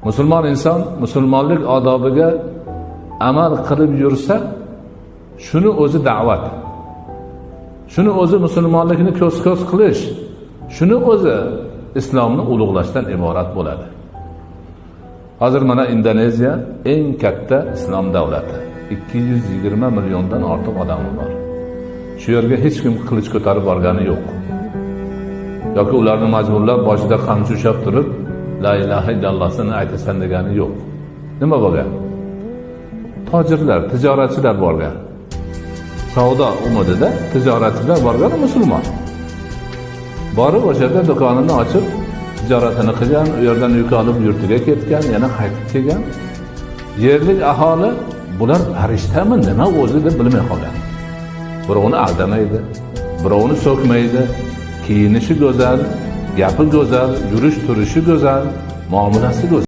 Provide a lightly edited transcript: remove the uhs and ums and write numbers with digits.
Musulmon inson musulmonlik odobiga amal qilib yursa, shuni o'zi da'vat. Shuni o'zi musulmonlikni ko'z-ko'z qilish, shuni o'zi islomni ulug'lashdan iborat bo'ladi. Hozir mana Indoneziya eng katta islom davlati. 220 milliondan ortiq odami bor. Shu yerga hech kim qilich ko'tarib borgani yo'q. Yoki ularni majburlab boshida qamchi ushlab turib, la ilaha illallohni aytasan degani yo'q. Nima bo'lgan? Tojirlar, tijoratchilar borgan. Savdo umidida tijoratchilar borgan, musulmon. Borib o'sha yerda do'konini ochib, tijoratini qilgan, u yerdan yuk olib yurtiga ketgan, yana qaytib kelgan. Yerlik aholi bular farishtami, nima o'zi deb bilmay qolgan. Birovni aldamaydi, birovni so'kmaydi, kiyinishi go'zal, gapi go'zal, yurish turishi go'zal, muomalasi go'zal.